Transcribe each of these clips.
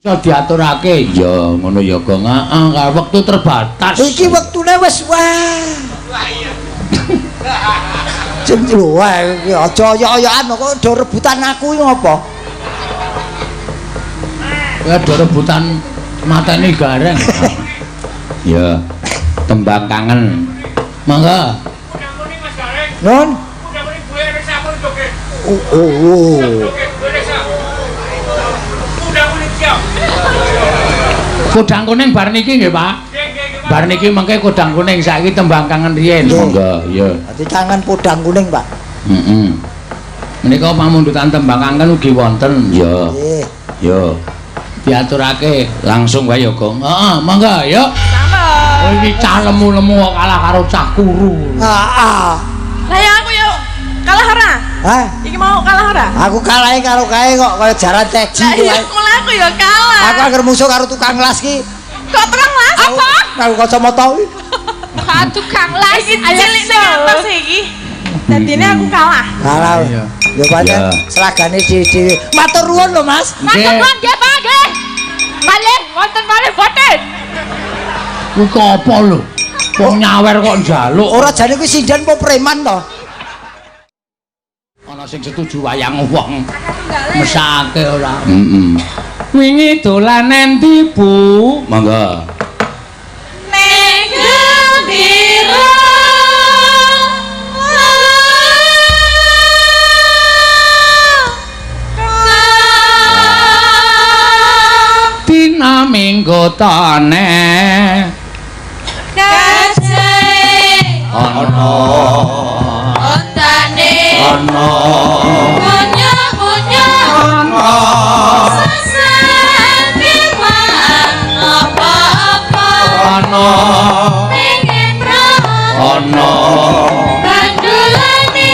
Iso diaturake. Ya ngono ya, Gong. Heeh, karo wektu terbatas. Iki wektune wis wah. Jeng lho wae iki aja oyok-oyokan kok do rebutan aku iki ngopo? Ya do rebutan mateni gareng. Ya. Tembang kangen. Mangga. Nun. Oh, oh, oh. Kodang kuning bar niki nggih, Pak. Bar niki mengke kodang kuning, saiki tembang kangen riyin. Monggo, iya. Dadi kangen podang kuning, Pak. Heeh. Menika pamundutan tembang kangen ugi wonten. Ya. Nggih. Ya. Diaturake langsung wae ya, Gong. Heeh, monggo, yuk. Oh, iki cah lemu-lemu kok kalah karo cah kuru. Heeh. Lah ya aku yo kalah ora? Hah? Iki mau kalah ora? Aku kalahe karo kae kok kaya jaran teji Lah kuwi. iya mula aku yo kalah. Aku anggere musuh karo tukang las ki. Kok tukang las? Apa? Karo kacamata kuwi. Pak tukang las. Iki cilik ning atas iki. Dadine aku kalah. Kalah. Iya. Ya pancen Iya. selagane dhewe-dhewe. Matur nuwun lho, Mas. Matur nuwun nggih, Pak nggih. Malih wonten malih boten. Kuwi kok apa lho? Wong nyawer kok njaluk. Ora jane kuwi sinden apa preman to? Ana sing setuju wayang wong. Mesake ora. Heeh. Wingi dolan endi, Bu? Monggo. Ning gembira. Dina Minggu tane Kajae ana ontane ana munyo-munyo ana sesekiwan apa-apa ana pengen roh ana bandulane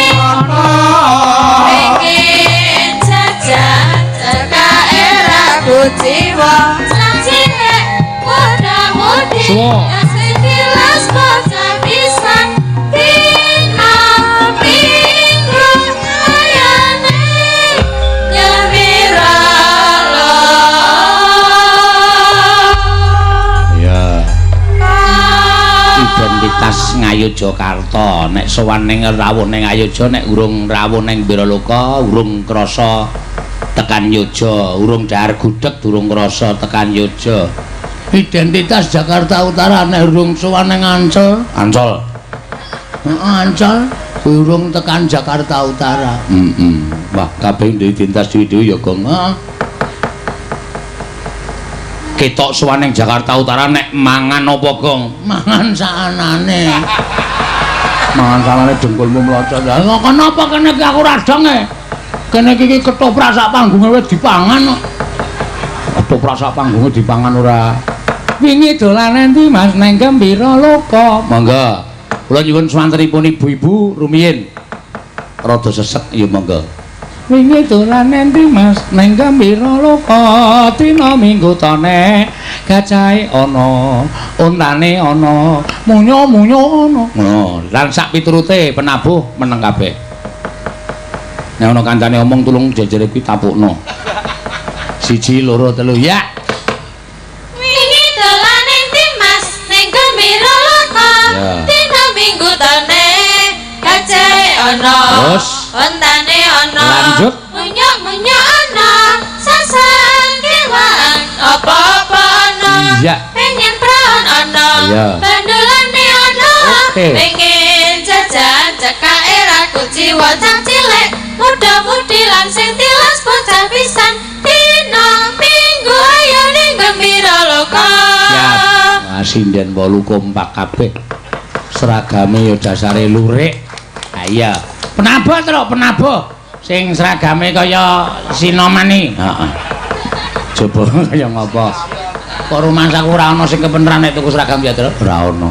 pengen jajan cekake ra kuciwa cah cilik muda-mudi Suwo. sing tilas bocah pisan dina minggu ayane nyemira lo. Ya. Identitas Ngayogyakarta nek sowan ning rawuh ning Ngayogya nek urung rawuh ning Wiraloka urung krasa tekan Yogya, urung dahar gudeg durung krasa tekan Yogya. Identitas Jakarta Utara nek urung sowan ning Ancol, Ancol. Heeh, Ancol urung tekan Jakarta Utara. Heeh. Wah, kabeh duwe identitas dhewe-dhewe ya, Gong. Heeh. Ketok sowan ning Jakarta Utara nek mangan apa, Gong? Mangan saanane. Mangan saanane dengkulmu mlocot. Lah kok kenapa kene iki aku radang e? Kene iki ketoprak sak panggunge wis dipangan kok. Ketoprak sak panggunge dipangan ora. Wingi dolan endi Mas neng Gembira Loka? Monggo. Kula nyuwun swantenipun ibu-ibu rumiyin. Rada sesek ya monggo. Wingi dolan endi Mas neng Gembira Loka dina Minggu tane gajahe ana, ontane ana, munyo-munyo ana. Ngono, lan sak piturute penabuh meneng kabeh. Nek ana kancane omong tulung jejere kuwi tapukno. 1 2 3 ya. Wingi dolan endi Mas ning Gembira Loka Ya. dina Minggu tane gajahe ana. Terus? Ontane ana. Lanjut. Munyo-munyo ana sasan kewan apa-apa ana. Iya. Pengen praon ana. Iya. Bandulane ana. Oke. Pengen jajan cekake ra kuciwa cah cilik muda-mudi lan sing tilas bocah pisan dina Minggu ayo ning Gembira Loka. Siap. Wah, sinden 8 kompak kabeh. Seragame ya dasare lurik. Ha iya. Penabuh truk, penabuh. Sing seragame kaya Sinomani. Heeh. Coba kaya ngopo? Kok rumangsaku ora ana sing kebeneran nek tuku seragam ya, Truk? Ora ana.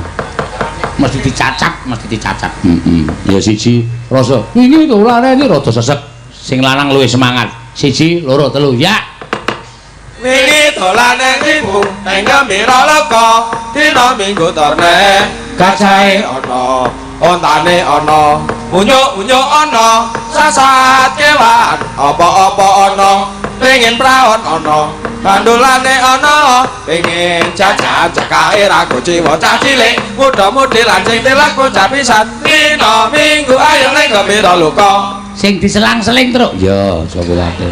Mesti dicacat, mesti dicacat. Heeh. Ya siji rasa. Wingi dolane iki rada sesek. Sing lanang luwih semangat. 1 2 3 ya. Wingi dolan nang ibu ning Gembira Loka dina Minggu terne gajahe ana, ontane ana, munyuk-munyuk ana, sasat kewan apa-apa ana, pengen praon ana, Bandulane ana, pengin jajan cekake ra kuciwa cah cilik, muda-mudi lan sing tilas bocah pisan. Dina Minggu ayo ning Gembira Loka. Sing diselang-seling, Truk. Ya, aja kuwatir.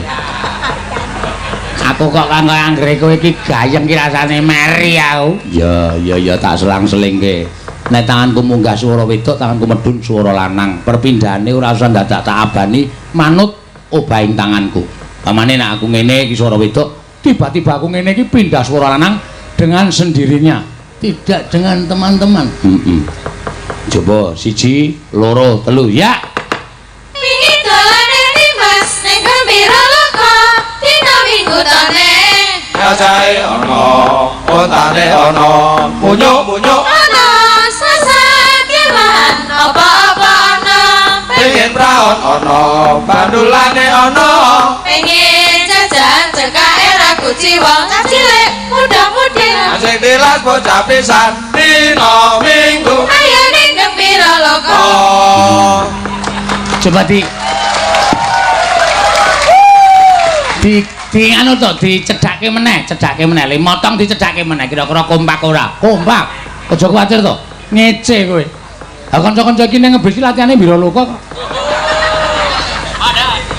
Aku kok kanggo anggere kowe iki gayeng ki rasane meri aku. Ya, ya ya tak selang-selingke. Nek tanganku munggah swara wedok, tanganku medhun swara lanang. Perpindahane ora usah dadak tak abani, manut obahing tanganku. Pamane nek aku ngene iki swara wedok, tiba-tiba aku ngene iki pindah swara lanang dengan sendirinya, tidak dengan teman-teman. Heeh. Coba 1, 2, 3, ya. Wingi dolan ning ndi Mas ning Gembira Loka dina Minggu tone. Gajahe ana, ontane ana, munyuk-munyuk Ana sasat kewan apa-apa ana. Pengin praon ana, bandulane ana. Pengen jajan cekake ra kuciwa cah cilik muda-mudi Sing tilas bocah pisan dina Minggu. Ayo ning Gembira Loka. Oh. Coba di anu to dicedhake meneh, cedhake meneh. Le motong dicedhake meneh kira-kira kompak ora? Kompak. Aja kuwatir to. Ngece kowe. Ha kanca-kanca iki ning ngebis latihane Gembira Loka kok.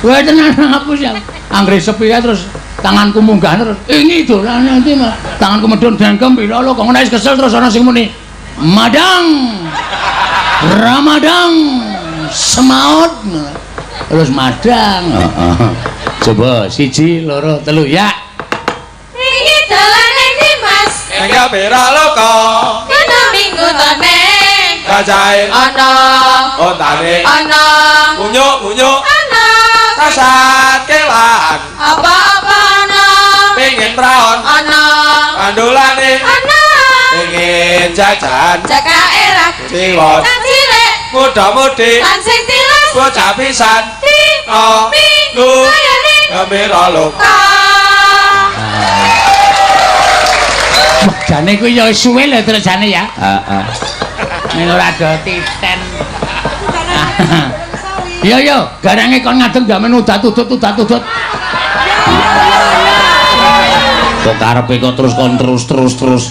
Kowe tenan ngapus ya. Anggere sepi ae terus tanganku munggah terus. Ini dolan nanti mah. Tanganku medhun dan Gembira Loka. Ngono wis kesel terus ana sing muni, "Madang. Ramadang. Semaut." Terus madang. Heeh. Coba 1, 2, 3, ya. Wingi dolan ning ndi Mas Ning Gembira Loka. Dina Minggu tone. Gajahe Ana ontane ana munyuk-munyuk ana sasat kewan apa-apa ana pengin praon ana bandulane ana pengin jajan cekake ra ciwa cah cilik muda-mudi lan sing tilas bocah pisan dina dina Minggu ayo ning Gembira Loka. Wah, jane kuwi ya suwe lho terus jane ya. Heeh. Ning ora do titen. Iya yo, garange kon ngadeg jaman udat-udut udat-udut. Kok karepe kok terus kon terus terus terus.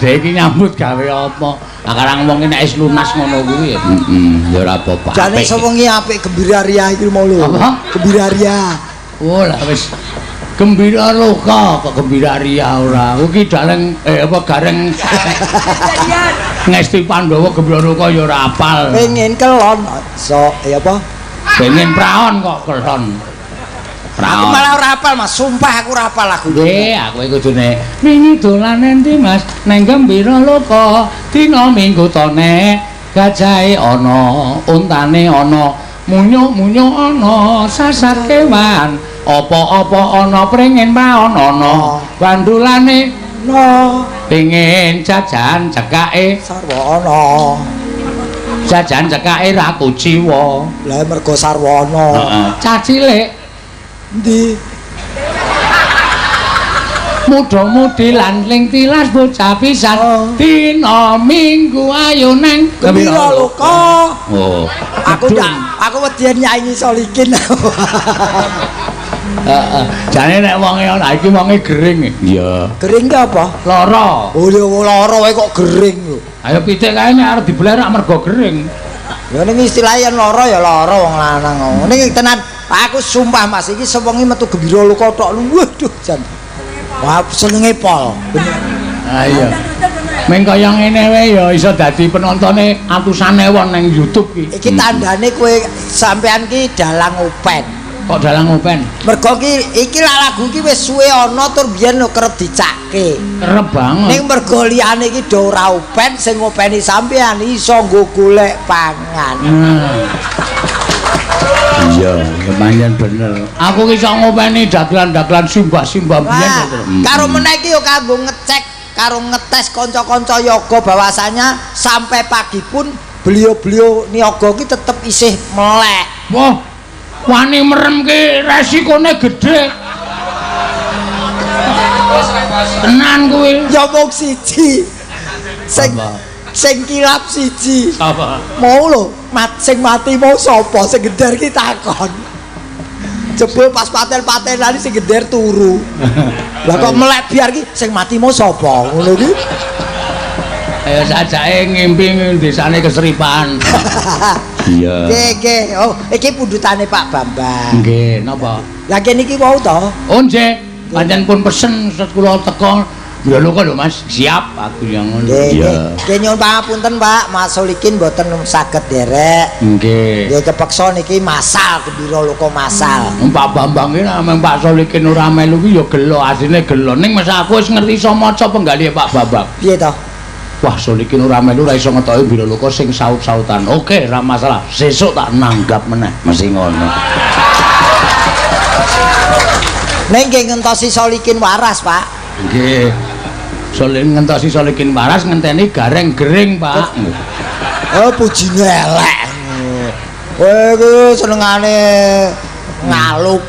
Dhek iki nyambut gawe apa? Lah karang wong nek wis lunas ngono kuwi ya. Heeh, ya ora apa-apa. Jane Apik. sewengi apik Gembira Ria iki mau lho. Apa? Gembira Ria. Oh lah wis Gembira Loka kok Gembira Ria ora. Aku ki daleng apa gareng Ngesti Pandhawa Gembira Loka ya ora apal. Pengen kelon so ya apa? Pengen praon kok kelon. Aku Praon. malah ora apal Mas, sumpah aku ora apal lagu iki. Nggih, aku iki kudune wingi dolan endi Mas neng Gembira Loka dina Minggu tone gajahe ana, untane ana, munyuk-munyuk ana, sasar kewan, apa-apa ana pringin praon ana, bandulane No, pengin jajan cekake, sarwa ana. jajan cekake ra kuciwa. Lah mergo sarwana. Heeh. Cah cilik Endi? muda-mudi lan ling tilas bocah pisan Oh. dina Minggu ayo neng Gembira Loka. Oh, Aku ndak, aku wedian nyanyi Solikin. Heeh. Jane nek wonge ana iki wonge gering. Iya. Gering ki apa? Lara. Oh ya lara wae kok gering lho. Ayo pitik kae nek arep dibeleh rak mergo gering. Ya ning istilah yen lara ya lara wong lanang. Ning tenan aku sumpah Mas iki sewengi metu Gembira Loka tok. Waduh jan. Wah senenge pol. Bener. Ha iya. Meng kaya ngene wae ya iso dadi penontone atusan ewon nang YouTube ki. Iki tandane kowe sampean ki dalang open. Kok dalang open? Mergo ki iki lah lagu iki wis suwe ana tur biyen lho kerep dicake. Kerep banget. Ning mergo liyane iki do ora open sing ngopeni sampean iso nggo golek pangan. Nah. Iya, lumayan bener. Aku ki iso ngopeni dagelan-dagelan simbah-simbah biyen. Wah, karo meneh iki yo kanggo ngecek karo ngetes kanca-kanca yoga bahwasanya sampai pagi pun beliau-beliau niyaga ki tetep isih melek. Wah, wani merem ki resikone gedhe. Tenan kuwi. Ya mung siji. Sing Apa? sing kilap siji. Apa? Mau lho, sing mati mau sapa? Sing gender ki takon. Jebul pas paten-patenan sing geder turu. Lah kok melek biar ki sing mati mau sapa ngono ki? Ayo sajake ngimpi desane Kesripan. Iya. Nggih, nggih. Oh, iki pundutane Pak Bambang. Nggih, napa? Lah kene iki wau to? Oh, nggih. Pancen pun pesen set kula teko. Ya lho kok lho Mas, siap aku yang ngono. Nggih, nggih. Nggih nyuwun pangapunten Pak, Mas Solikin mboten saged nderek. Nggih. Nggih kepeksa niki masal Gembira Loka masal. Pak Bambang iki nek Pak Solikin ora melu ki ya gelo, asline gelo. Ning Mas aku wis ngerti iso maca penggalihe Pak Bambang. Piye to? Wah, Solikin ora melu ora iso ngetoki Gembira Loka sing saut-sautan. Oke, ora masalah. Sesuk tak nanggap meneh, mesti ngono. Ning nggih ngentosi Solikin waras, Pak. Nggih. Solikin ngentosi Solikin waras ngenteni gareng gering, Pak. Oh, pujine elek. Kowe iki senengane ngalup.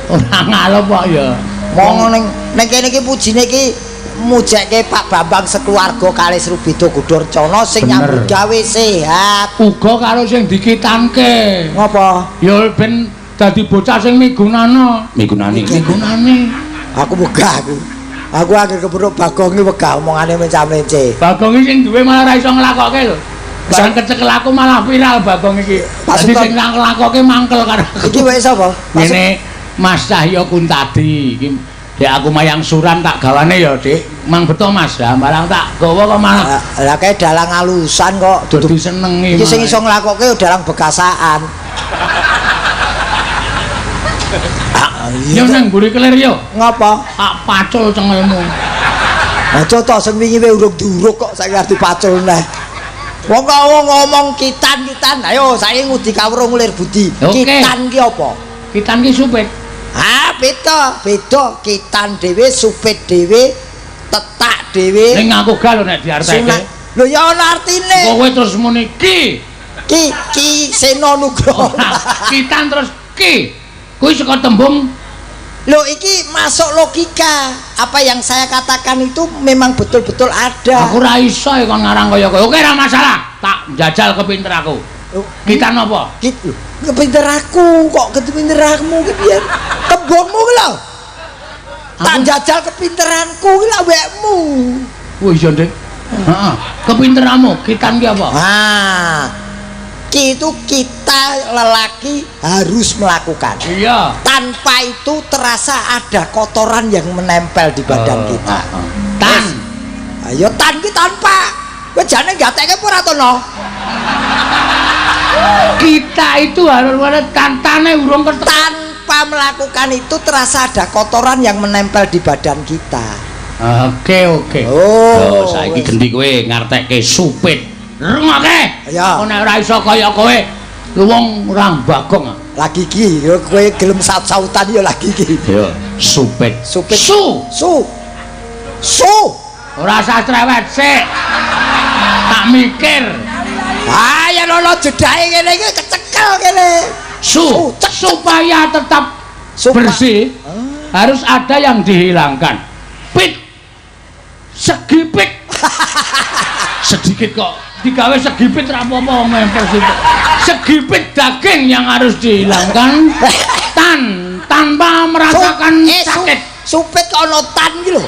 Ora ngalup kok ya. Wong ning kene iki pujine iki mujekke Pak Bambang sekeluarga kalih Srubida Godhorcana sing nyambut gawe sehat. Uga karo sing dikitanke. Ngopo? Ya ben dadi bocah sing migunana. Migunani. Migunani. Aku wegah aku. Aku anggere kepethuk Bagong iki wegah omongane mencah-menceh. Bagong iki sing duwe malah ora iso nglakokke lho. Barang kecekel aku malah viral Bagong iki. Dadi sing nglakokke mangkel karo aku. Iki wae sapa? Ngene Mas Cahyo Kuntadi iki. Dek aku mayang suran tak gawane ya, Dik. Mang beto Mas, lah barang tak gawa kok malah. Lah kae dalang alusan kok dadi senengi. Iki sing iso nglakokke ya dalang bekasaan. Yo nang mburi kelir yo. Ngapa? Tak pacul cengelmu. Aja to sing wingi wae urung diuruk kok saiki arep dipacul neh. Wong kok ngomong kitan-kitan. Ayo saiki ngudi kawruh ngulir budi. Kitan ki apa? Kitan ki supit. Ah, beda, beda. Kitan dhewe, supit dhewe, tetak dhewe. Ning aku gak lho nek diarteke. Lho ya ana artine. Kowe terus muni ki. Ki Ki Sena Nugroho. Kitan terus ki. Kuwi saka tembung. Lho iki masuk logika. Apa yang saya katakan itu memang betul-betul ada. Aku ora iso kon ngarang kaya kowe. Oke ora masalah. Tak jajal kepinter aku. Kitan apa? Kepinter aku kok kepinteranmu ki piye? Tembungmu ki lho. Tak jajal kepinteranku ki lho wekmu. Oh iya, Dik. Heeh. Kepinteranmu kitan ki apa? Ah. Ki itu kita lelaki harus melakukan. Iya. Tanpa itu terasa ada kotoran yang menempel di badan kita. Tan. Ayo tan ki tanpa. Kowe jane gatekke apa ora to no? Kita itu harus ada tantane urung ketek. Tanpa melakukan itu terasa ada kotoran yang menempel di badan kita. Oke, oke. Oh, saiki gendi kowe ngartekke supit. Rungokke. Ya. Aku nek ora iso kaya kowe, lu wong ora Bagong. Lagi iki kowe gelem saut-sautan ya lagi iki. Ya, supit. Supit. Su. Su. Su. Ora usah cerewet sik. Tak mikir. Ah, ya lho jedake kene iki kecekel kene. Su, supaya tetap bersih harus ada yang dihilangkan. Pit. Segipit. Sedikit kok digawe segipit ra apa-apa memper situ. Segipit daging yang harus dihilangkan tanpa merasakan sakit. Supit kok ana tan iki lho.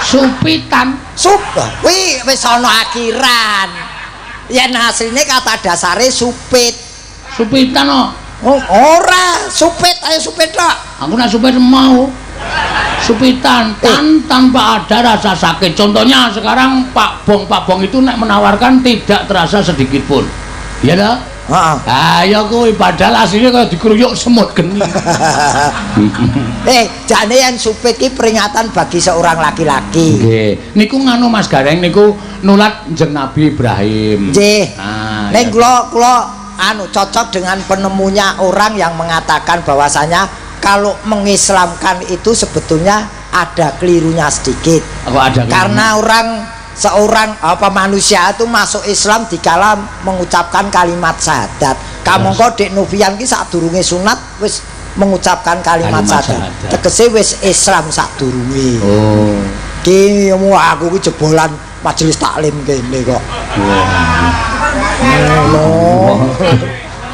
Supitan. Sup. Kuwi wis ana akhiran. Yen asline kata dasare supit. Supitan kok. Oh, ora, supit ayo supit tok. Aku nek supit mau. Supitan tanpa ada rasa sakit. Contohnya sekarang Pak Bong itu nek menawarkan tidak terasa sedikit pun. Iya toh? Heeh. Ah ya kuwi padahal asline kaya dikruyuk semut geni. Jane yen supit ki peringatan bagi seorang laki-laki. Nggih. Niku nganu Mas Gareng niku nulat Kanjeng Nabi Ibrahim. Nggih. Ah, ning kula anu cocok dengan penemunya orang yang mengatakan bahwasanya kalau mengislamkan itu sebetulnya ada kelirunya sedikit. Kok ada kelirunya? Karena seorang apa manusia itu masuk Islam dikala mengucapkan kalimat syahadat. Kamangka Dik Novian ki sadurunge sunat wis mengucapkan kalimat syahadat. Tegese wis Islam sadurunge. Oh. Ki aku ki jebolan majelis taklim kene kok. Wah.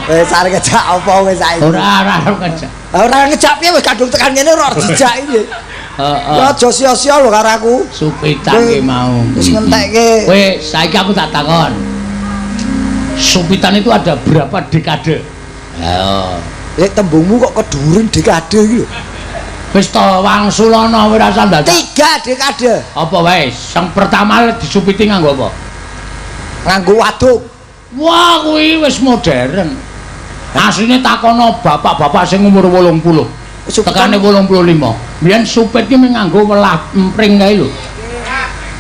Wis arep ngejak apa wis saiki? Ora, ora arep ngejak. Ora ngejak piye, wis kadung tekan ngene ora dijak iki. Heeh. Ya aja sia-sia lho karo aku. Supitan ki mau. Wis ngentekke. Kowe saiki aku tak takon. Supitan itu ada berapa dekade? Ayo. Lek tembungmu kok keduren dekade iki lho. Wis to wangsulana, ora usah ndadak. 3 dekade. Apa wae? Sing pertama disupiti nganggo apa? Nganggo waduk. Wah, kuwi wis modern. Asline takono bapak-bapak sing umur 80. Supitan Tekane 85. Biyen supit ki mung nganggo welat empring kae lho.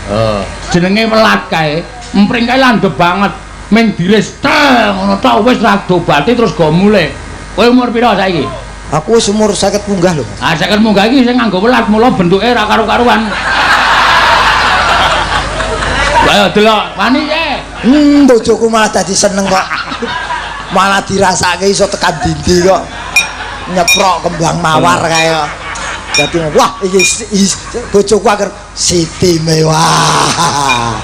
Heeh. Jenenge welat kae. Empring kae landhep banget. Ming diris tel ngono tok wis ra dobati terus go mulih. Kowe umur pira saiki? Aku wis umur 50 munggah lho, Mas. Ah, 50 munggah iki sing nganggo welat, mula bentuke ra karu-karuan. Ayo delok, wani ye. Bojoku malah dadi seneng kok. Malah dirasake iso tekan dindi kok. Nyeprok kembang mawar kae kok. Dadi wah iki bojoku agar Siti mewah.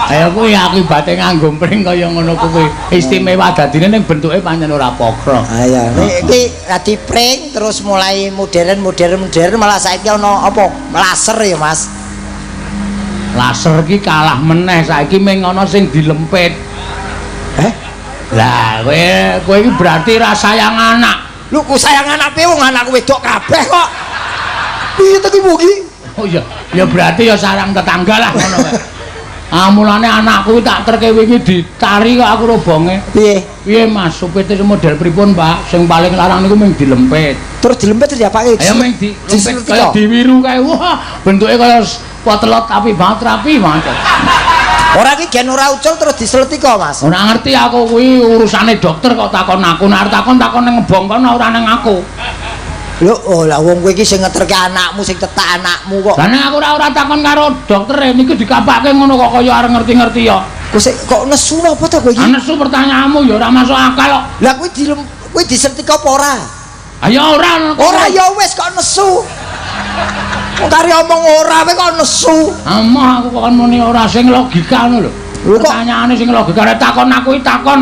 Ayo kuwi akibate nganggo pring kaya ngono kuwi. Istimewa dadine ning bentuke pancen ora pokro. Ayo, iki dadi pring terus mulai modern modern modern malah saiki ana apa? Laser ya, Mas. Laser ki kalah meneh, saiki ming ana sing dilempit. Eh? Lah kowe kowe iki berarti ra sayang anak. Lho ku sayang anak piye, wong anakku wedok kabeh kok. Piye to ki Bu ki? Oh iya, ya berarti ya sarang tetangga lah ngono kae. Ah, mulane anakku tak terke wingi ditari kok aku robonge. Piye? Piye Mas, supite model pripun, Pak? Sing paling larang niku ming dilempit. Terus dilempit terus diapake? Ayo ming dilempit kaya diwiru kae. Wah, bentuke kaya potelot api banget, rapi banget. Ora ki gen ora ucul terus diseletika, Mas. Ora ngerti aku kuwi urusane dokter kok takon aku. Nek arep takon, takon ning ngebong kono, ora ning aku. Lho, oh lah wong kowe iki sing ngeterke anakmu, sing tetak anakmu kok. Lah nek aku ora ora takon karo dokter niku dikapake ngono kok kaya arep ngerti-ngerti ya. Kok sik kok nesu apa to kowe iki? Ah, nesu pertanyaanmu ya ora masuk akal kok. Lah kuwi dilem kuwi disertika apa ora? Ayo ora. Ora ya wis kok nesu. Wong kari omong ora kowe kok nesu. Amoh aku kok muni ora sing logika ngono lho. Lho kok pertanyaane sing logika nek takon aku iki takon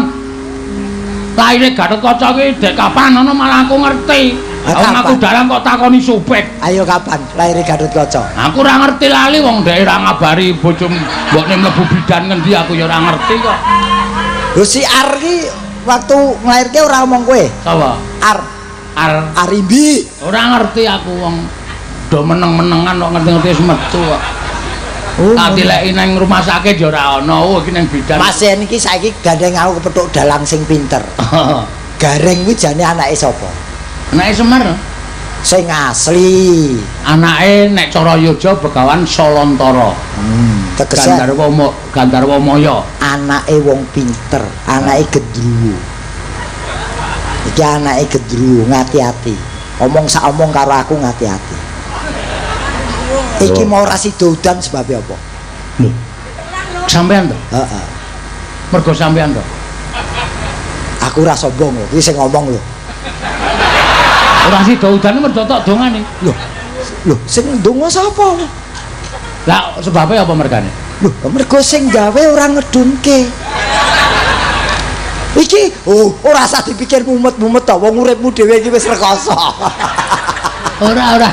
lahire Gatotkaca iki dek kapan ngono malah aku ngerti. Ah, Wong aku kapan? dalang kok takoni supit. Ayo kapan lahire Gatotkaca? Aku ora ngerti, lali, wong dhek ora ngabari bojomu mbokne mlebu bidan ngendi aku ya ora ngerti kok. Lho si Ar ki waktu nglairke ora omong kowe. Sapa? Ar. Ar. Arimbi. Ora ngerti aku, wong do meneng-menengan kok ngerti-ngerti wis metu kok. Oh, Tak tileki nang rumah sakit ya ora ana. Oh iki nang bidan. Mas Yen iki saiki gandeng aku kepethuk dalang sing pinter. Gareng kuwi jane anake sapa? Anake Semar. Sing asli. Anake nek cara Yoja Begawan Solontara. Tegese Gandharwa Mo, Gandharwa Maya. Anake wong pinter, anake gendruwo. Iki anake gendruwo, ngati-ati. Omong sak omong karo aku ngati-ati. Iki mau ora sida udan sebabe apa? Lho. Sampean to? Heeh. Mergo sampean to? Aku ora sombong lho, kuwi sing ngomong lho. Ora sida udan mergo tok dongane. Lho, lho sing ndonga sapa? Lah sebabe apa mergane? Lho, mergo sing gawe ora ngedunke. Iki oh ora usah dipikir mumet-mumet to, wong uripmu dhewe iki wis rekoso. Ora ora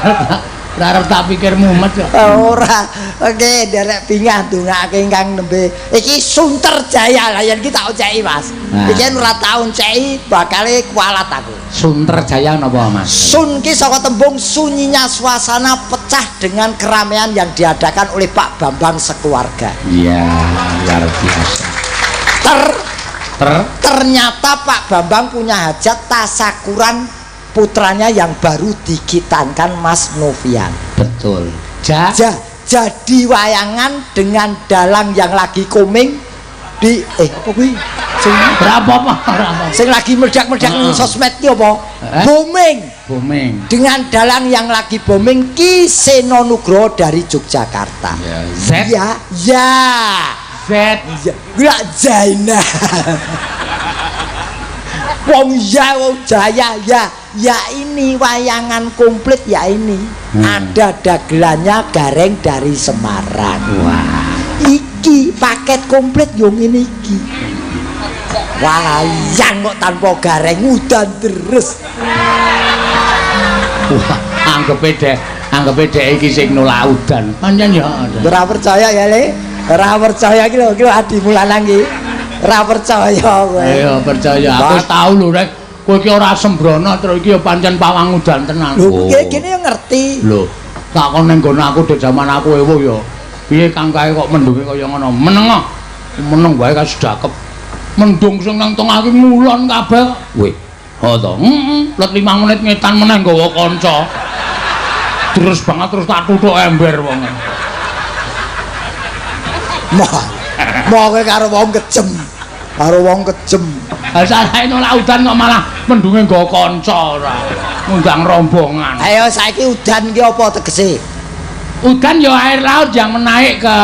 ora arep tak pikir mumet kok. Ora. Oke, nderek bingah ndongake ingkang nembe. Iki Sunter Jaya lah yen iki tak onceki, Mas. Nah. Iki ora tau onceki bakale kualat aku. Sunter Jaya napa, Mas? Sun ki saka tembung sunyinya suasana pecah dengan keramaian yang diadakan oleh Pak Bambang sekeluarga. Iya, luar biasa. Ter Ter ternyata Pak Bambang punya hajat tasakuran putranya yang baru dikitankan Mas Novian. Betul. Ja, Ja, jadi wayangan dengan dalang yang lagi koming di apa kuwi? Sing berapa apa? Ora apa. sing lagi meledak-meledak ning sosmed ki apa? Eh? Booming. Booming. Dengan dalang yang lagi booming Ki Seno Nugroho dari Yogyakarta. Ya, Z Ya, ya. Z Ya, gak Zainal. Wong ya, wong Jaya ya, ya ini wayangan komplit ya ini. Ada dagelannya Gareng dari Semarang. Wah. Iki paket komplit yo ngene iki. Wayang kok tanpa gareng udan terus. Wah, anggepe dek iki sing nolak udan. Pancen ya. Ora percaya ya, Le? Ora percaya iki lho, iki lho adimu lanang iki. Ora percaya kowe. Ayo percaya. Aku wis tau lho rek. Kowe iki ora sembrono terus iki ya pancen pawang udan tenan. Lho, kene ya ngerti. Lho, tak kon ning nggon aku dek jaman aku ewuh ya. Piye Kang kae kok mendunge kaya ngono? Meneng ah. Meneng wae kasedakep. Mendung sing nang tengah iki ngulon kabeh. Weh. Oh to. Heeh, let 5 menit ngetan meneh nggawa kanca. Terus banget terus tak tuthuk ember wong. Moh. Moh kowe karo wong kejem. Karo wong kejem. Ha salahe nolak udan kok malah mendunge nggawa kanca ora. Ngundang rombongan. Ayo saiki udan ki apa tegese? Udan ya air laut yang menaik ke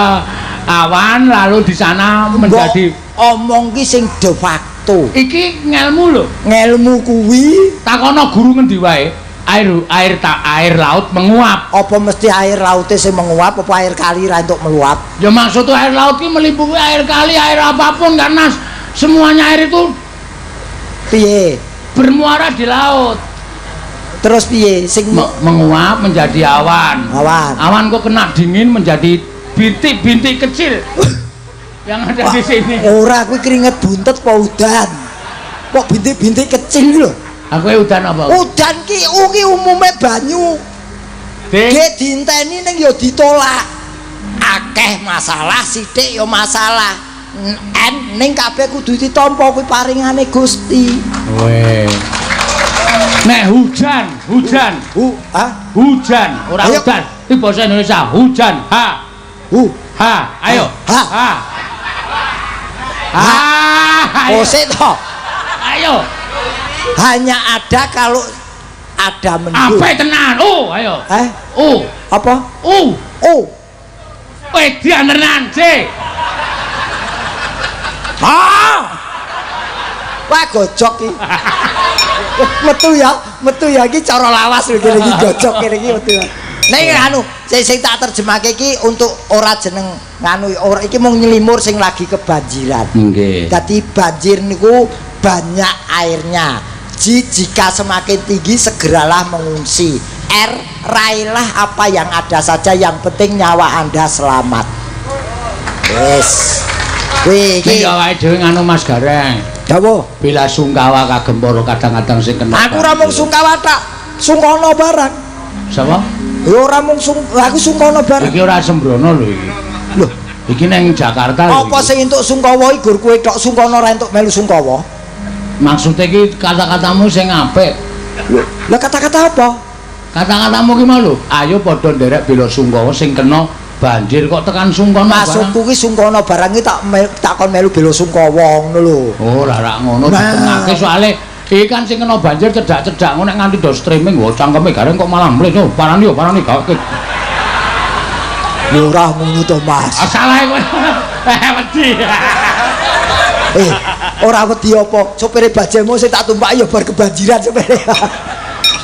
awan lalu di sana menjadi omong ki sing de facto. Iki ngelmu lho. Ngelmu kuwi takono guru ngendi wae. Air laut menguap. Apa mesti air laute sing menguap apa air kali ra entuk meluap? Ya maksudnya air laut ki meliputi air kali, air apapun karena semuanya air itu piye? Bermuara di laut. Terus piye sing menguap menjadi awan. Awan. Awan kok kena dingin menjadi bintik-bintik kecil yang ada di sini. Ora kuwi keringet buntet apa udan? Kok bintik-bintik kecil lho? Aku udan apa? Udan ki ki umume banyu. D diinteni ning ya ditolak. Akeh masalah sithik ya masalah. N ning kabeh kudu ditampa kuwi paringane Gusti. Weh. Nek hujan, hujan. Ha? Hujan, ora udan. Iki basa Indonesia, hujan. H. Hu. H. Ayo. H. H. H. Oh, sik to. Ayo. Hanya ada kalau ada mendung. Apa tenan? Oh, ayo. U. Apa? U. U. Wedian tenan, C. Ah. Wah, gojok iki. Metu ya iki cara lawas lho kene iki gojok kene iki metu. Ning anu, sing tak terjemahke iki untuk ora jeneng nganu ora iki mung nyelimur sing lagi kebanjiran. Nggih. Dadi banjir niku banyak airnya. J, jika semakin tinggi segeralah mengungsi. R, raihlah apa yang ada saja, yang penting nyawa Anda selamat. Wes. Kuwi iki awake dhewe nganu Mas Gareng. Dawuh. Bela sungkawa kagem para kadang-kadang sing kena. Aku ora mung sungkawa tak, sungkono barang. Sapa? Ya ora mung aku sungkono barang. Iki ora sembrono lho iki. Lho, iki nang Jakarta lho. Apa sing entuk sungkawa iki gur kowe tok sungkono ora entuk melu sungkawa? Maksudnya iki kata-katamu sing apik. Lho, lah kata-kata apa? Kata-katamu ki mau lho, ayo padha nderek bela sungkawa sing kena banjir kok tekan sungkono barang. Maksudku ki sungkono barang iki tak kon melu bela sungkawa ngono lho. Oh, ora rak ngono ditengake soalé iki kan sing kena banjir cedak-cedak ngono nek nganti do streaming wah cangkeme gareng kok malah mles oh parani yo parani gak. Lho ora ngono to, Mas. Ah salah kowe. Wedi. Ora wedi apa? Sopire bajemu sing tak tumpaki ya bar kebanjiran sopire.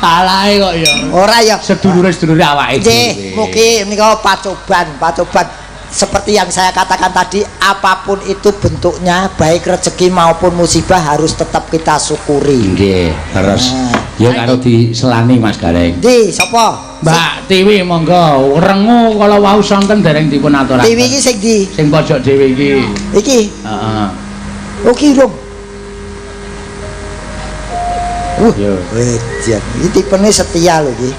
Salah kok ya. Ora ya. Sedulure-sedulure awake dhewe. Nggih, mugi menika pacoban, pacoban. Seperti yang saya katakan tadi, apapun itu bentuknya, baik rezeki maupun musibah harus tetap kita syukuri. Nggih, terus ya karo diselani Mas Gareng. Ndi, sapa? Mbak Tiwi monggo, rengu kala wau sonten dereng dipun aturaken. Tiwi iki sing ndi? Sing pojok dhewe iki. Iki. Heeh. Oh, ki rung. Wedian. Iki tipene setia lho iki.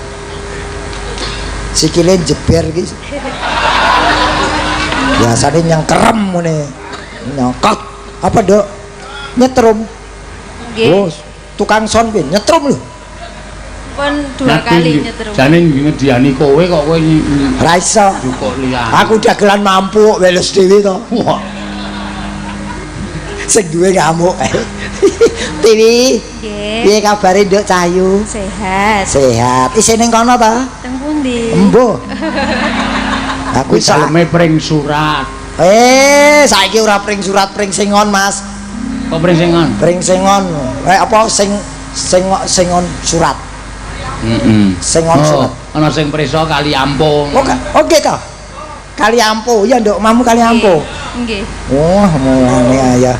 Sikile jeber iki. Biasane nyengkerem ngene. Nyongkot. Apa, Dok? Nyetrum. Nggih. Oh, tukang son kuwi nyetrum lho. Pun 2 kali nyetrum. Jane ngediani kowe kok kowe ora iso. Jukuk liyane. Aku dagelan mampu kok weles dhewe to. Wah. Sing duwe ngamuk. Tiwi. Nggih. Piye kabare Nduk Cahyu? Sehat. Sehat. Isih ning kono ta? Teng pundi? Embuh. Aku saleme pring surat. Saiki ora pring surat, pring singon, Mas. Kok pring singon? Pring singon. Apa sing singon surat. Heeh. Singon surat. Ana sing prisa Kali Ampo. Oke ta. Kali Ampo. Ya, Nduk, omahmu Kali Ampo. Nggih. Oh, mulane ya.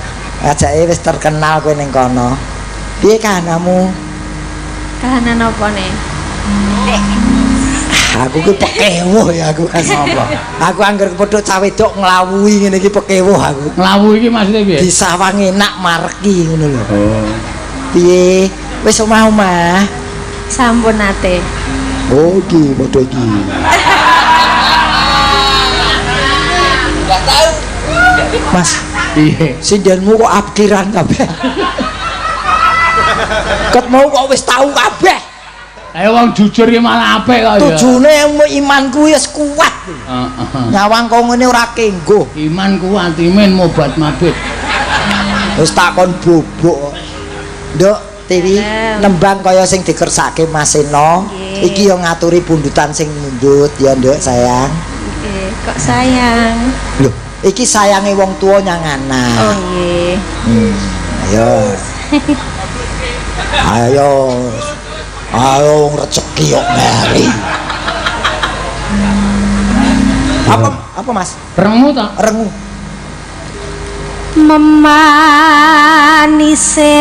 Ajake wis terkenal kowe ning kono. Piye kahananmu? Kahanan apa ne? Aku ki pekewuh ya aku. Apa? Aku angger kepethuk cah wedok nglawuhi ngene iki pekewuh aku. Nglawu iki maksudnya piye? Disawang enak mareki ngono lho. Oh. Piye? Wis omah-omah. Sampun nate. Oh iki padha iki. Mas, Piye? sindenmu kok abkiran kabeh. Ket mau kok wis tau kabeh. Ayo wong jujur ki malah apik kok ya. Tujune imanku wis kuat. Heeh. Nyawang kok ngene ora kenggo. Iman kuat imen mobat mabit. Wis takon bobok. Nduk, Tiwi nembang kaya sing dikersake Mas Seno. Iki yo ngaturi pundutan sing mundut ya, Nduk sayang. Nggih, kok sayang. Lho, iki sayange wong tuwa nyang anak. Oh nggih. Ayo. Ayo. Ayo wong rezeki kok meri. Apa apa Mas? Rengu ta? Rengu. Memanise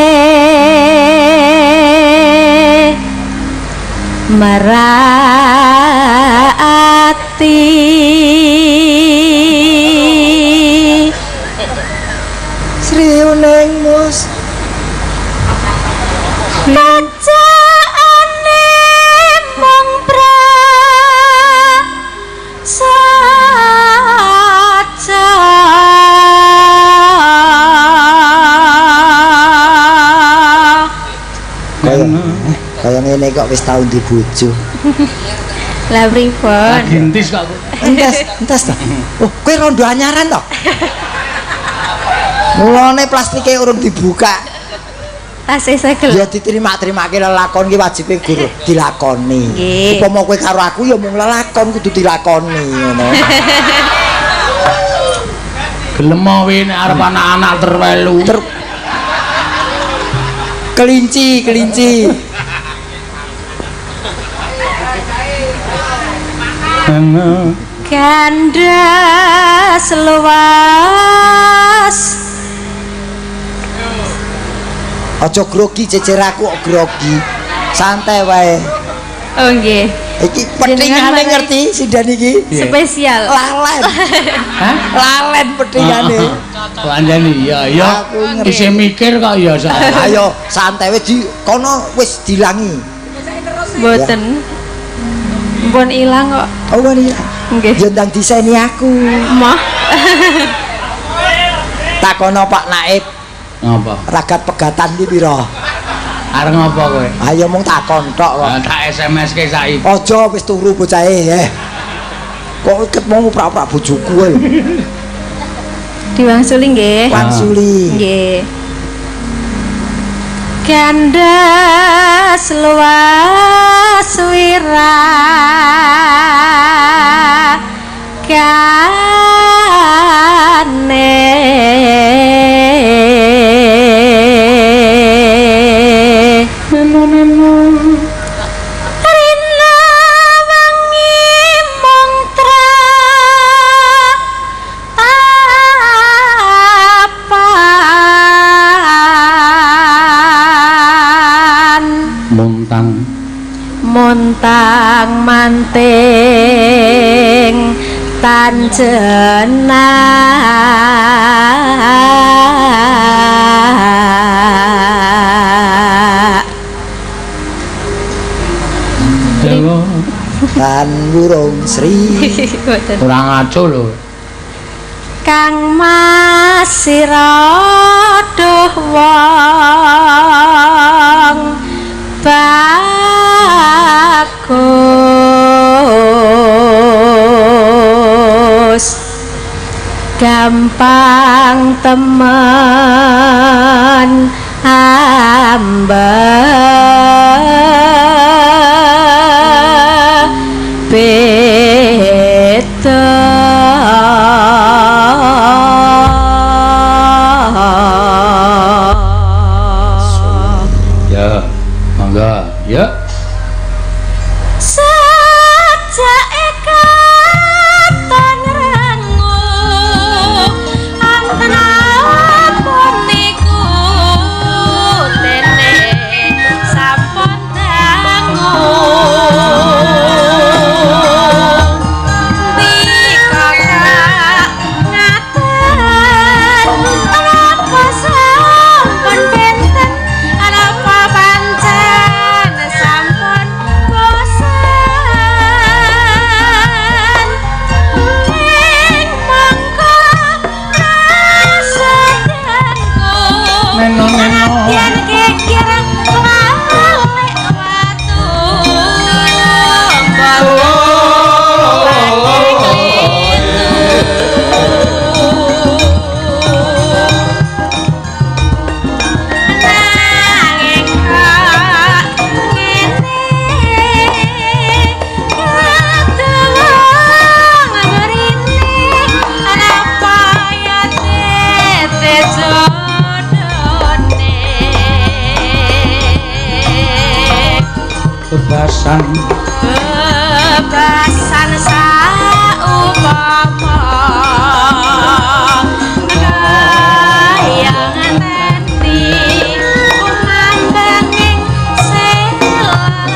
merati Sri uning mus bacaane mung prasaja. Kaya ngene kok wis tau di bojo. Lah pripun? Gintis kok aku. Entes, entes to. Oh, kowe rondo anyaran to? Mulane plastike urung dibuka. Tasih segel. Ya diterima-terimake lelakon ki wajibe guru dilakoni. Upama kowe karo aku ya mung lelakon kudu dilakoni ngono. Gelem wae nek arep anak-anak terwelu. Kelinci, kelinci. Gandas luas. Aja grogi jejer aku kok grogi. Santai wae. Oh nggih. Iki petingane ngerti sidan iki? Spesial. Lalen. Hah? Lalen petingane. Pancen iya ya. Isih mikir kok ya sak. Ayo santai wis di kono wis dilangi. Mboten. Mpun ilang kok. Oh pun ilang. Nggih. Ya ndang diseni aku. Moh. Takono Pak Naib. Ngapa? Ragat pegatan ki pira? Arep ngapa kowe? Ayo mung takon tok kok. Tak SMS-ke saiki. Aja wis turu bocahe eh. Kok ket mau nguprak-uprak bojoku kowe lho. Diwangsuli nggih. Wangsuli. Nggih. Gandas luas wira kane neno-neno rina wangi mung tratapan muntang muntang manting tanjenak. Lan burung sri ora ngaco lho. Kang Mas sira duh wong bagus gampang temen hamba beda. Ya, mangga, ya. Sajake katon rengu antara punika Bebasan. Bebasan saupama kaya ngenteni kumandanging selangke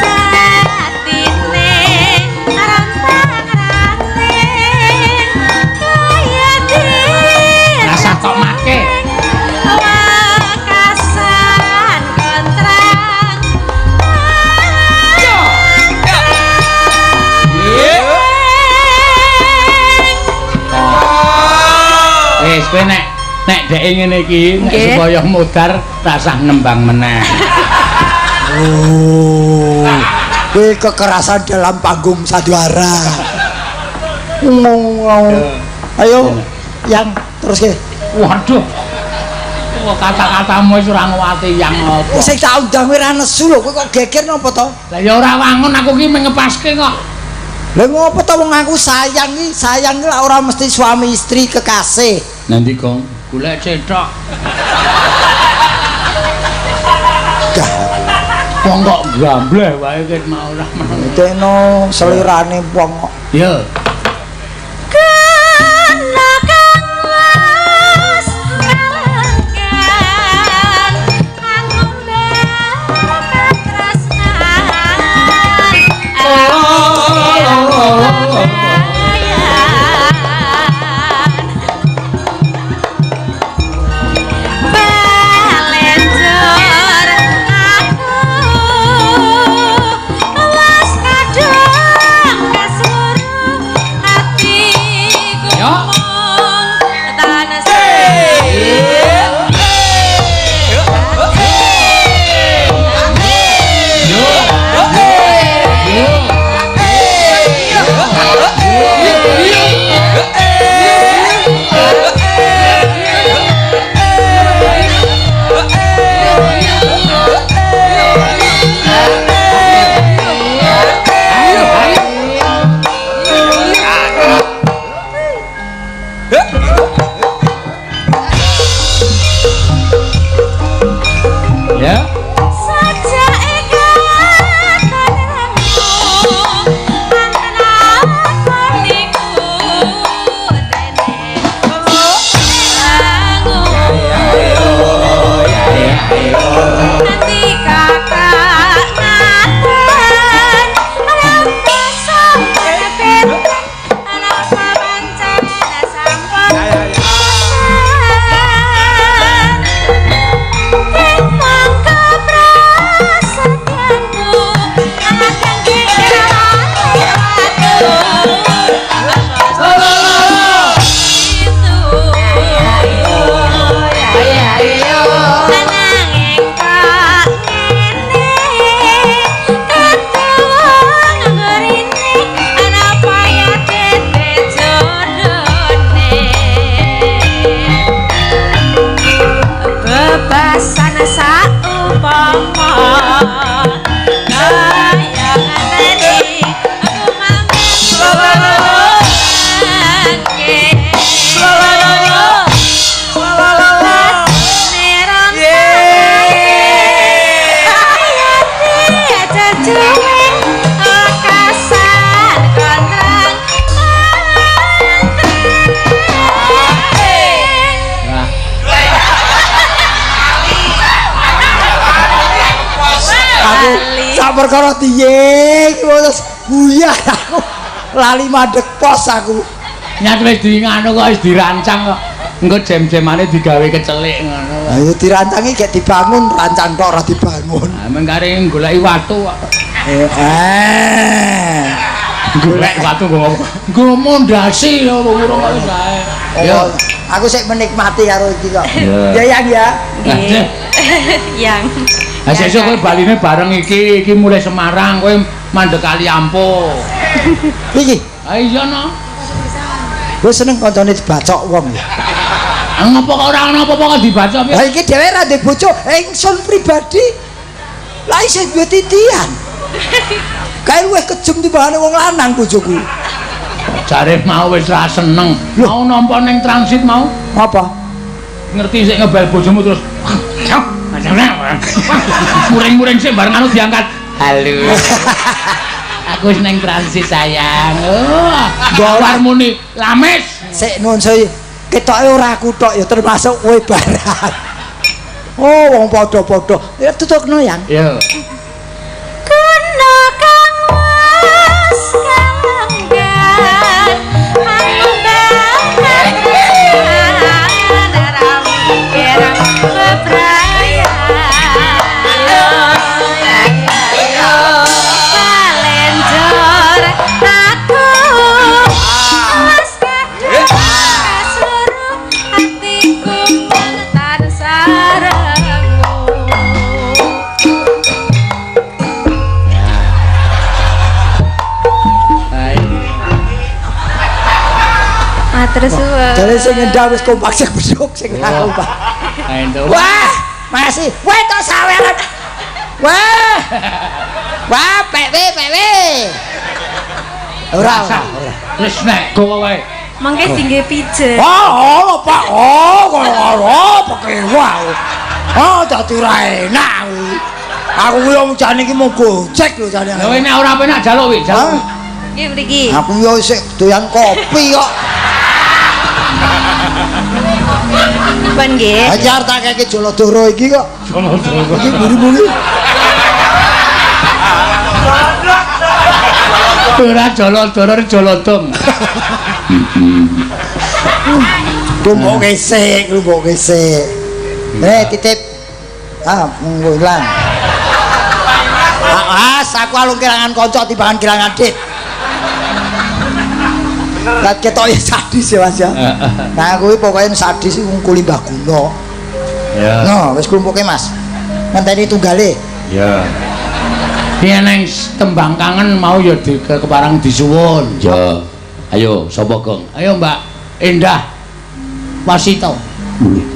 dadine rantang-ranting kaya dene Rasah tok make. Wekasan kontrang. Wis kowe nek nek dheke ngene iki nek supaya mudhar rasah nembang meneh. Oh. Kuwi kekerasan dalam panggung sandiwara. Ngomong. Ayo yang terus ke. Waduh. Wah, kata-katamu wis ora nguwati yang apa. Sing tak undang kowe ora nesu lho, kowe kok geger napa to? Lah ya ora wangun aku ki mengepaske kok. Lah ngopo to wong aku sayang iki, sayang iki lak ora mesti suami istri kekasih. Nanti Gong, golek cethok. Gah, Wong kok gambleh wae ket mau ora meneng. tekno selirane wong kok. Ya. Kena kang was kalenggan angombe katresnan. Balenjur aku was kadung keseluruh hatiku Yo. mung tansah. Ya. Sajake katonanmu anten niku dene nanti kakak ngaten rambasa benten ana pancen sampun. Ing mangka prasetyanku akeh geger watu. Ananging kok ngene ketuwung ngrene ana payate jodone bebasan saupama kaya ngenteni aku Lah, Aku sak perkara diye iki terus buyar aku. Lali mandek pos aku. Nyat wis di nganu kok wis dirancang kok. Engko jam-jamane digawe kecelik ngono. Lah ya dirancangi gek dibangun, rancang tok ora dibangun. Lah meng kare goleki watu kok. Eh. Golek watu nggo ngopo? Nggo mondasi lho urung kok wis ae. Ya. Oh, aku sik menikmati karo iki kok. Iya. Ya yang ya. Lah, Yang Lah sesuk kowe baline bareng iki, iki mulai Semarang kowe mandek kali Ampo. Iki Ha iya no. kowe seneng kancane dibacok wong ya. Ngopo kok ora ana apa-apa kok dibaca piye? Lah iki dhewe ra ndek bojo, ingsun pribadi. Lah isih duwe titian. Kae luwih kejem timbangane wong lanang bojoku. Jare mau wis ra seneng. Mau nampa ning transit mau Apa? Ngerti sik ngebel bojomu terus. Muring-muring sik bareng anu diangkat. Halo. Aku wis neng transit sayang. Oh, war muni lamis. Sik nuwun sewu. Ketoke ora aku tok ya termasuk kowe barang. Oh, wong padha-padha. Ya tutukno yang. Yo. Kuna kang wis kalenggan aku bakal ora mikir bebrayan palenjor aku wis kadung seluruh atiku tansah sarengmu. Matur suwun. Jare sing ngendal wis kompak sing bedhok sing ora kompak. Wah, masih. Wah, tok saweran. Wah. Wah, PW PW. Ora, ora, ora. Wis nek gowo wae. Mangke dingge pijet. Oh, oh, Pak. Oh, ngono pekewah. Oh, dadi ora enak. Aku kuwi wong jane iki mau gojek lho jane. Lha nek ora penak jaluk wi, jaluk. Nggih mriki. Aku yo isih doyan kopi kok. Pun nggih. Ajar tak keke Jolodoro iki kok. Jolodoro. Iki mburi-mburi. Ora Jolodoro Jolodong. Klumpuk gesek, klumpuk gesek. Titip. Ah, monggo ilang. Ah, aku alung kelangan kanca timbangan kelangan dit. Lah ketok ya sadis ya Mas ya. Nah, kuwi pokoke sadis iku ngungkuli Mbah Guna. Ya. Nah, wis klumpuke Mas. Ngenteni tunggale. Ya. Piye neng tembang kangen mau ya di keparang disuwun. Ya. Ayo sapa Gong? Ayo Mbak Endah Wasito.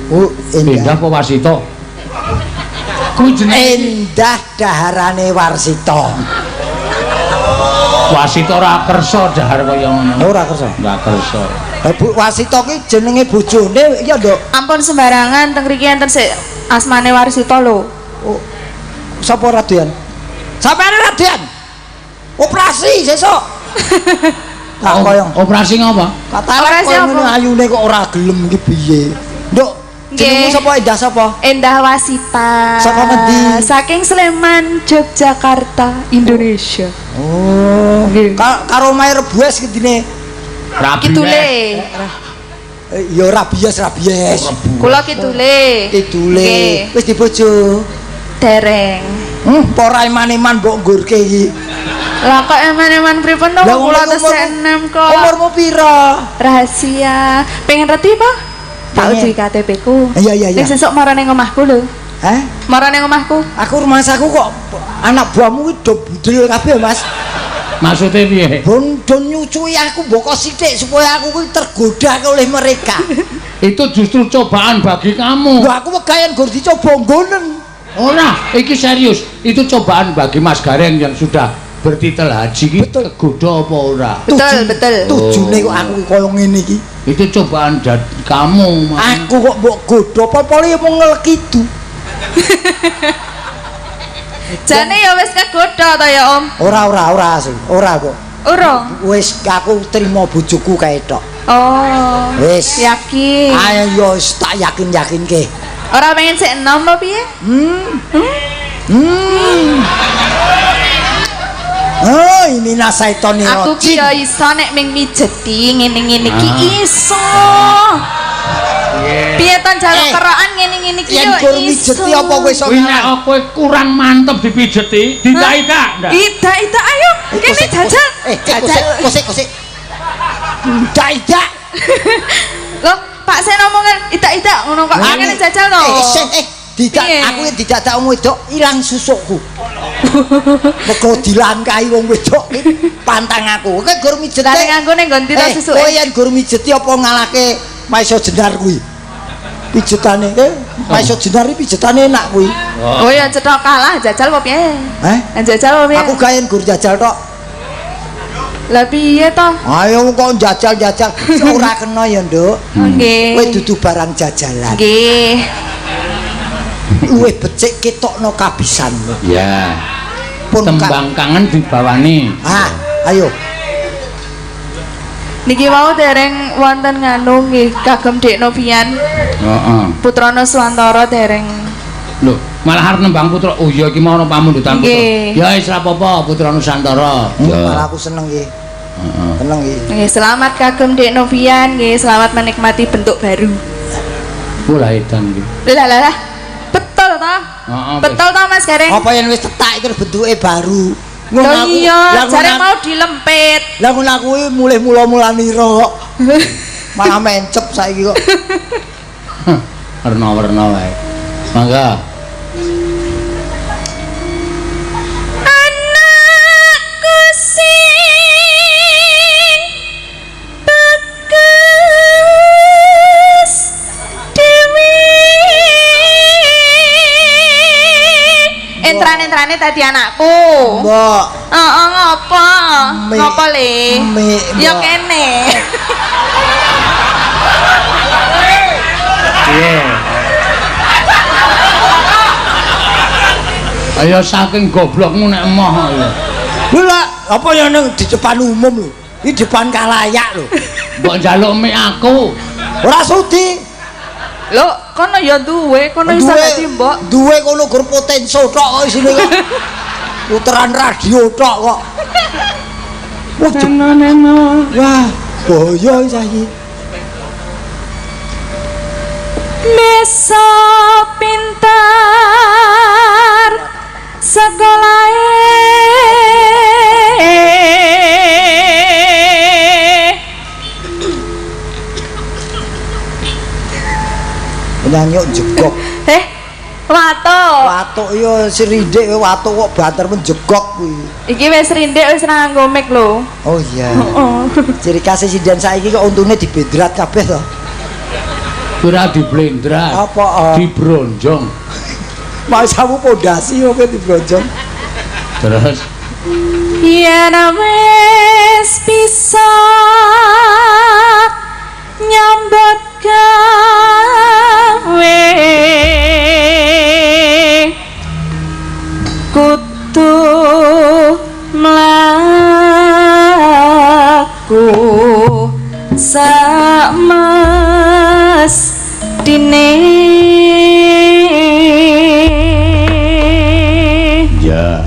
Oh, Endah Endah. apa Wasito? Kuwi jenenge Endah daharane Warsita. Wasito ora kersa dahar kaya ngono. Ora kersa. Ora kersa. Lah Bu Wasita ki jenenge bojone ya, Nduk. Ampun sembarangan teng mriki enten sik asmane Warsita lho. Oh. Sapa ora doyan? Sampeyan ora doyan? Operasi sesuk. Tak koyo Operasi ngapa? katalah Operasi koyo apa? ngono ayune kok ora gelem iki piye. Nduk, jenengmu Nggih. sapa Endah sapa? Endah Wasita. Saka ngendi? Saking Sleman, Yogyakarta, Indonesia. Oh. Nggih. Karo omahe Rebues kendine. Rabi. Kidule. Ya rabies rabies. Kula kidule. Kidule. Nggih. Wis dibojo. Dereng. Apa ora eman-eman mbok nggurke iki? Lah kok eman-eman pripun to? Lah, Kula umurmu- tesih enem kok. Umurmu pira? Rahasia. Pengen reti apa? Tak Pengen. uji KTP ku. Iya, iya, iya. Ning sesuk mara ning omahku lho. Hah? Mara ning omahku. Aku rumangsaku kok anak buahmu kuwi do budhel kabeh, Mas. Maksudnya piye? Bon do nyucui aku mboko sithik supaya aku kuwi tergoda oleh mereka. Itu justru cobaan bagi kamu. Lho aku wegayan gur dicoba nggonen. Ora, iki serius. Itu cobaan bagi Mas Gareng yang sudah bertitel haji iki kegoda apa ora? Betul, betul. Tujune kok aku kaya ngene iki. Itu cobaan kamu, Mas. Aku kok mbok godha apa-apa ya mung ngelekidu. Jane ya wis kegodha to ya, Om. Ora ora ora sih, ora kok. Ora. Wis aku trimo bojoku kae tok. Oh. Wis. Yakin. Ayo wis tak yakin-yakinke. Ora pengen sik enom apa piye? Oh, ini nasaitoni Aku ki ya iso nek ming mijeti ngene-ngene iki iso. Piye to njaluk kerokan ngene-ngene iki Yen yo gur iso. mijeti apa kowe iso Kuwi nek ngalah? kowe kurang mantep dipijeti, didak-idak ndak? Ida ida ayo kene jajal. Jajal. Kosik kosik. Ndak idak. Loh, Pak saya ngomongan ida ida ngono kok kene jajal to. Tidak, Piye? aku yen didadak wong wedok ilang susukku. Mergo dilangkahi wong wedok iki pantang aku. Kowe gur mijeti. Lah ning nganggo ning nggon ndi to susuke? Kowe yen gur mijeti apa ngalahke Maisa Jenar kuwi? Pijetane, Maisa Jenar iki pijetane enak kuwi. Oh ya cethok kalah jajal apa piye? Heh? Jajal apa piye? Aku gayen gur jajal tok. Lah piye to? Ayo kok jajal-jajal ora kena ya, Nduk. Nggih. Kowe dudu barang jajalan. Nggih. Luwih becik ketokno kabisanmu. Ya. Pun Tembang kangen dibawani. Ah, ayo. Niki wau dereng wonten nganu nggih kagem Dek Novian. Heeh. Putrana Swantara dereng. Lho, malah arep nembang putra. Oh iya iki mau ana pamundutan putra. Nggih. Ya wis ora apa-apa Putra Nusantara. Ya. Malah aku seneng iki. Heeh. Seneng iki. Nggih, selamat kagem Dek Novian nggih, selamat menikmati bentuk baru. Mulai edan iki. Lah lah lah. Betul ta? Heeh. Betul ta Mas Gareng? Apa yang wis tetak itu bentuke baru. Lho iya, jare mau dilempit. Lah ngono aku iki mulih mula-mulanira kok. Malah mencep saiki kok. Werna-werna wae. Mangga. Anakku sing bagus dewe. Entran-entrane tadi anakku. Mbok. Heeh, ngopo? Ngopo le? Ya kene. Piye? Ayo saking goblokmu nek emoh ya. Lho lah, apa ya nang di depan umum lho. Iki depan kalayak lho. Mbok njaluk mik aku. Ora sudi. Lho, kono ya duwe, kono iso dadi mbok. Duwe kono gur potenso tok kok isine kok. Puteran radio tok kok. Wah, wah, bahaya saiki. Besok pintar sekolahe. Penyanyi kok jegok. Watuk. Watuk yo si rindik watuk kok banter men jegok kuwi. Iki wis rindik wis ra nganggo mic lho. Oh iya. Heeh. Ciri khas sinden saiki kok untune dibedrat kabeh to. Ora diblendrat. Apa? Dibronjong. Masamu pondasi opo dibronjong? Terus yen wis bisa nyambut gawe kudu mlaku samestine. Ya.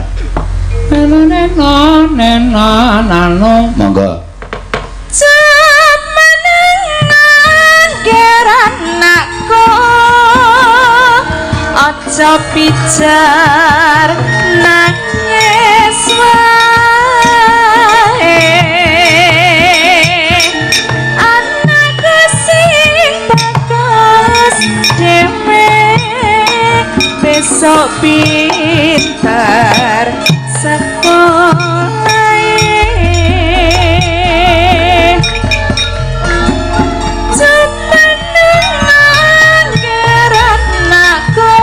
Neno neno nano monggo. Jumenengan geranakku aja pijar nangis wae. Anakku sing bagus dhewe besok pinter sekolahe. Jumenengan geranakku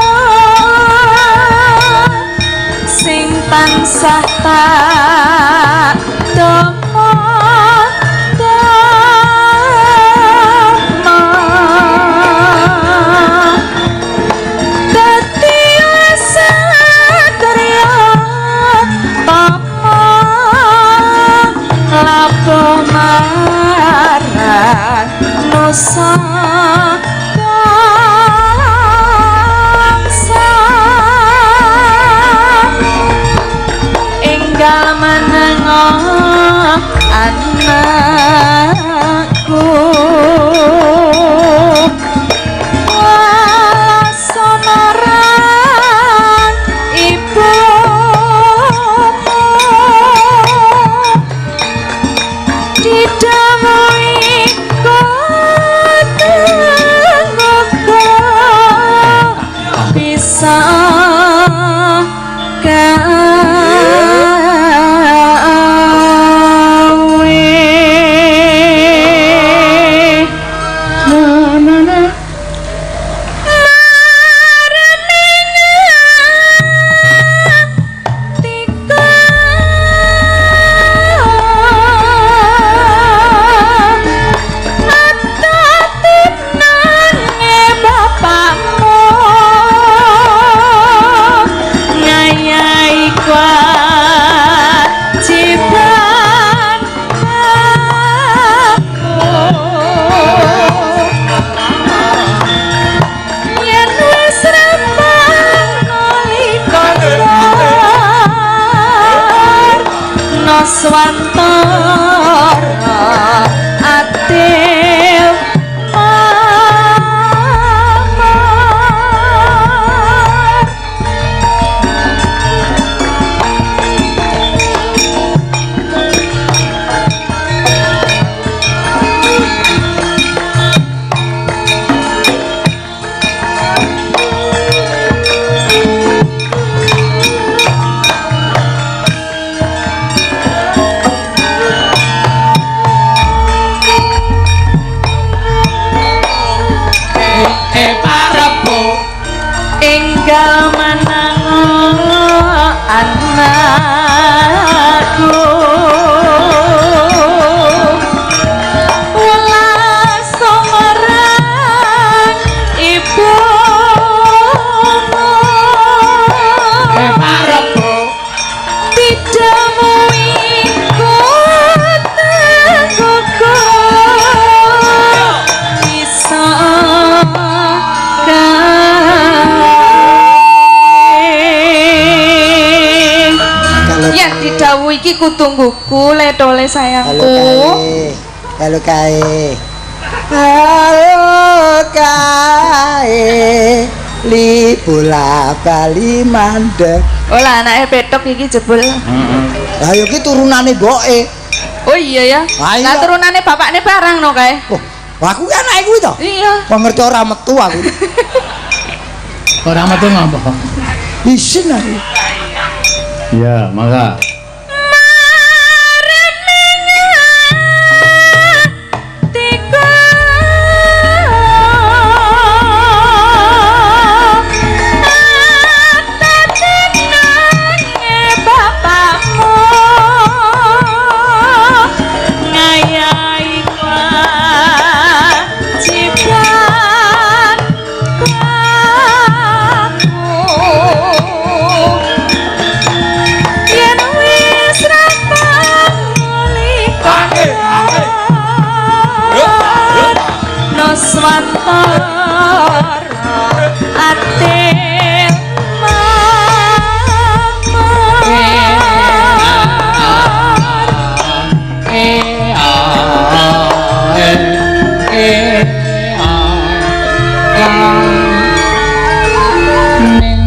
sing tansah tak tomo tomo dadi satriya tomo lapo marang nusa bangsa enggal menengo anakku wasa marang ibumu didhawuhi kudu muga bisa gawe. Nuswantara adil makmur. Parebo Enggal menango anakku welas marang ibumu parebo tidak ikut tangguhku bisa Kalau Yen didhawuhi iki kudu nggugu letole Halo sayangku. kae. Halo kae. Halo kae. Li bola bali mandek. Oh lah anake petok iki jebul. Lah yo ki turunane mboke. Oh iya ya. Ah, iya. Lah turunane bapakne barang no kae. Oh, aku ki anake kuwi to. Iya. Kok ngerti ora metu aku. Ora metu ngapa? Isin aku. Iya, mangga. Yen wis ra Ake, ake. Nuswantara atil makmur. E a e e a a ning.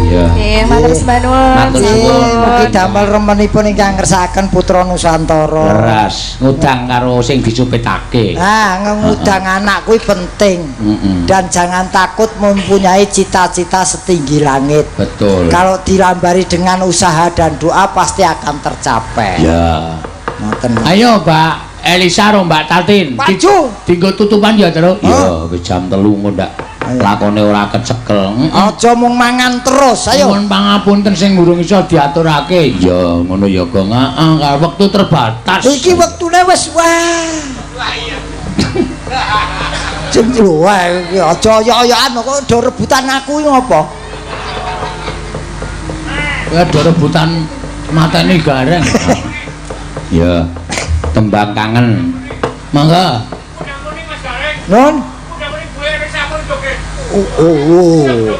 Iya. Nggih, matur sembah nuwun. Matur suwun. Mugi damel remenipun ingkang ngersakaken putra Nusantara. Leres, ngudang karo sing dicupitake. Nah, ngundang anak kuwi penting. Heeh. Dan jangan takut mempunyai cita-cita setinggi langit. Betul. Kalau dilambari dengan usaha dan doa pasti akan tercapai. Ya. Ngoten. Ayo, Mbak Elisa ro Mbak Tatin. Maju. Dinggo tutupan ya, Tru. Ya, wis jam 3 engko ndak Ayo. lakone ora kecekel. Heeh. Aja mung mangan terus, ayo. Nyuwun pangapunten sing durung iso diaturake. Ya, ngono ya, Gong. Heeh, karo wektu terbatas. Iki wektune wis wah. Jam lho wae iki aja oyok-oyokan kok do rebutan aku iki ngopo? Kowe do rebutan mateni gareng. Ya. Tembang kangen. Mangga. Nun. Oh, oh, oh.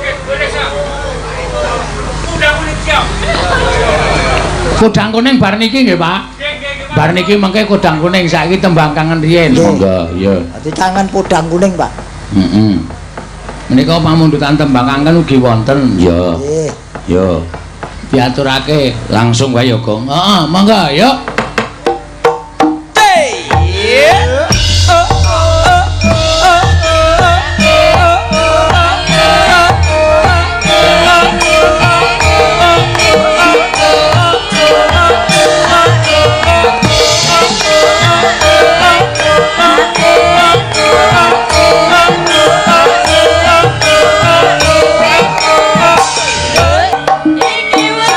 Kodang kuning bar niki nggih, Pak. Bar niki mengke kodang kuning saiki tembang kangen riyen. Nggih. Monggo, ya. Dadi kangen podang kuning, Pak. Heeh. Menika pamundutan tembang kangen ugi wonten. Ya. Nggih. Ya. Diaturake langsung wae ya, Gong. Heeh, monggo, yuk. Iki wis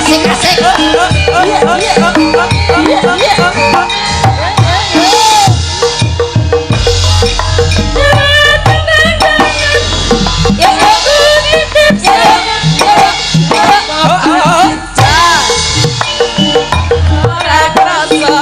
Asik asik. Iya iya. Iya iya. Ora krasa.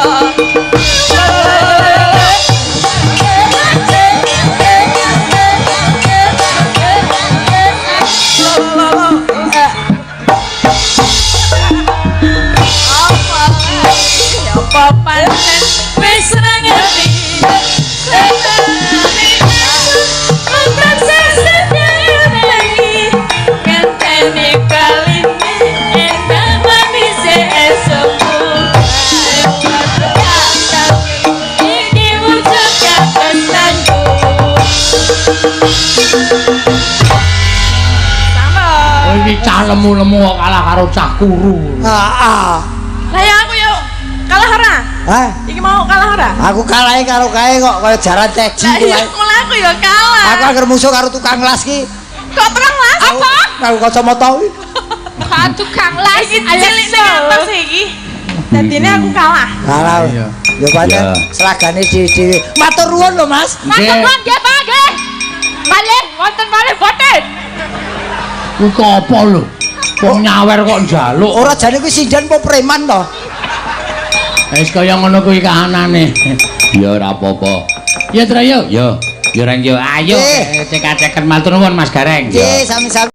Apa pancen wis ra ngerti senengane aku sesene ngenteni baline endang manise esukku iki wujud kapesanku sama. Oh, iki cah lemu-lemu kok kalah karo cah kuru. Heeh. Lah ya aku yo kalah ora? Hah? Iki mau kalah ora? Aku kalahe karo kae kok kaya jaran teji Lah kuwi. iya mula aku yo kalah. Aku anggere musuh karo tukang las ki. Kok tukang las? Apa? Aku kacamata kuwi. Kok tukang las Iki cilik sing atas iki. Dadine aku kalah. Kalah. Iya. Ya pancen Iya. selagane dhewe-dhewe. Matur nuwun lho, Mas. Matur nuwun nggih Pak nggih. Malih wonten malih boten. Kuwi kok apa lho? Wong nyawer kok njaluk. Ora jane kuwi sinden apa preman to? Wis kaya ngono kuwi kahanane. Ya ora apa-apa. Ya Tra yo. Yo. Yo Reng yo. Ayo Nggih. cek-cekan matur nuwun Mas Gareng. Nggih, sami-sami.